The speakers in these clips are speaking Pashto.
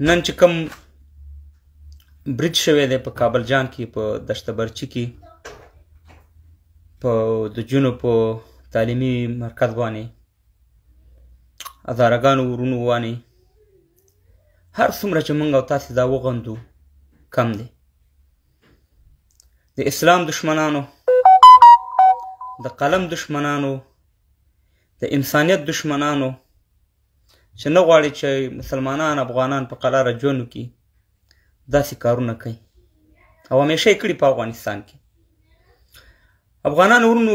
نن چې کوم برید شوی دی په کابل جان کې، په دشت برچي کې، په د جونو په تعلیمي مرکز باندې، هزارګانو ورونو باندې، هر څومره چې موږ او تاسې دا وغندو کم دی. د اسلام دشمنانو، د قلم دشمنانو، د انسانیت دشمنانو چې نه غواړي چې مسلمانان افغانان په قلاره ژوند وکړي، داسې کارونه کوي او همیشه یې کړي په افغانستان کې. افغانان ورونو،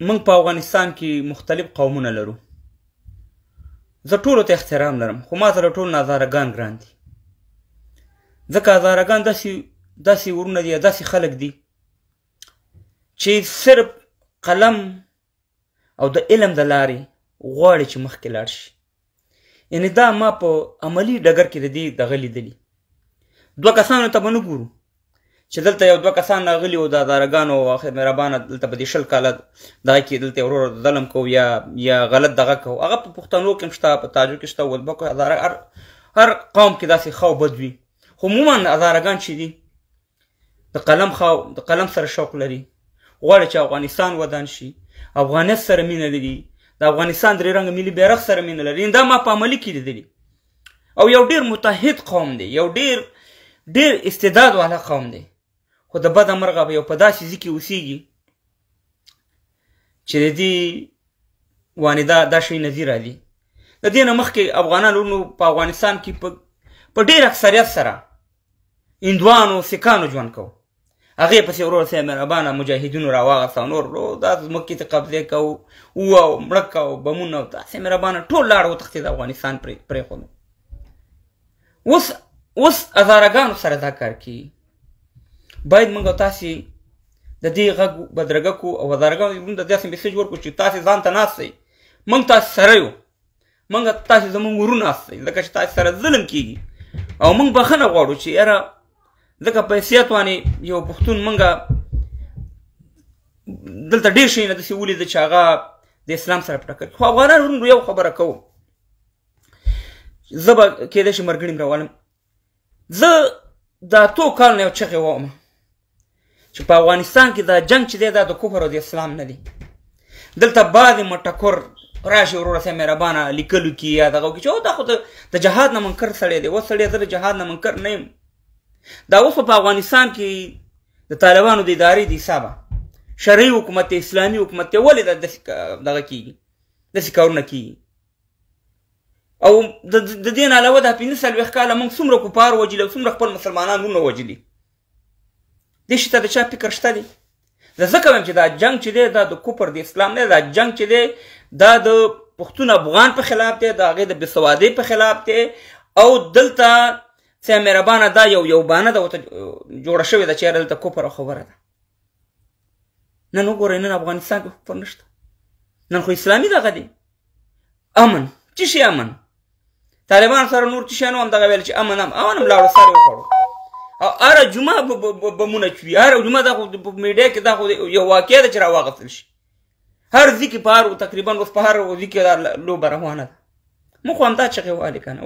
موږ په افغانستان کې مختلف قومونه لرو. زه ټولو ته احترام لرم، خو ما ته له ټولو نه هزارګان ګران دي، ځکه هزارګان داسې ورونه دي، داسې خلک دي چې صرف قلم او د علم د لارې غواړي چې مخکې لاړ شي. یعنې دا ما په عملي ډګر کې د دې دغه لیدلي. دوه کسانو ته به نه ګورو چې دلته یو دوه کسان راغلي وو د هزارګانو، اخر مهربانه دلته په دې 20 کاله دغه کې دلته ورور ظلم کو یا غلط دغه کو. هغه په پښتنو کې هم شته، په تاجو کې شته، ازبکو، هزاره، هر قوم کې داسې ښه او بد وي. خو عموما هزارګان چې دي د قلم د قلم سره شوق لري، غواړي چې افغانستان ودان شي، افغانیت سره مینه لري، د افغانستان درې رنګه ملي بیرغ سره مینه لري. دا ما په عملي کې لیدلي. او یو ډېر متحد قوم دی، یو ډېر ډېر استعداد والا قوم دی. خو د بده مرغه یو په داسې ځای کې اوسېږي چې د دې وانې دا شی نظیر راځي. د دې نه مخکې افغانان ورونو په افغانستان کې په ډېر اکثریت سره هندوانو سکانو ژوند کوو. هغې پسې ورور صاحب مهربانه مجاهدینو راواغسته او نور دا ځمکې ته قبضې کوو او مړه او بمونه او داسې مهربانه ټول لاړ وتښتېد، افغانستان پرېښودو. اوس هزارګانو سره دا کار کیږي. باید موږ او تاسې د دې غږ بدرګه کړو او هزارګانو موږ ته داسې message ورکړو چې تاسې ځان ته ناست یئ، موږ تاسې سره یو، موږ تاسې زموږ ورونه یاست، ځکه چې تاسې سره ظلم کیږي. او موږ بخښنه غواړو چې یاره ځکه په حیثیت باندې یو پښتون موږ دلته ډېر شیونه داسې ولیده چې هغه د اسلام سره په ټکر. خو افغانان ورونو یو خبره کوم، زه به کېدای شي مرګړي م راولم. زه د 8 کالو نه یو چغې وم چې په افغانستان کې دا جنګ چې دی دا د کفر او د اسلام نه دی. دلته بعضې مټکر راشي وروره صاحب مهربانه لیکلو کې یا دغه کې چې او دا خو د جهاد نه منکر سړی دی. اوس سړی زه د جهاد نه منکر نه یم. دا اوس په افغانستان کې د طالبانو د ادارې د حسابه شرعي حکومت دی، اسلامي حکومت دی، ولې دغه کېږي، داسې کارونه کېږي؟ او د دې نه علاوه دا 45 کاله موږ څومره کفار وژلي او څومره خپل مسلمانان ورونه وژلي، دې شي ته د چا فکر شته دی؟ زه ځکه وایم چې دا جنګ چې دی دا د کفر د اسلام نه دی، دا جنګ چې دی دا د پښتون افغان په خلاف دی، د هغې د بېسوادۍ په خلاف دی. او دلته څه مهربانه دا یو بانه ده ورته جوړه شوې ده چې یاره دلته کفر او خبره ده. نن وګورئ، نن افغانستان کې کفر نشته، نن خو اسلامي دغه دی، امن. څه شي امن؟ طالبان سره نور څه شی نه هم دغه ویل چې امن امن هم لاړو سر یې وخوړو. او هره جمعه بمونه چوي، هره جمعه دا خو په میډیا کې دا خو یو واقعه ده چې راواغستل شي. هر ځای کې په هر تقریبا اوس په هر ځای کې دا لوبه روانه ده. موږ خو همدا چغې والې که نه.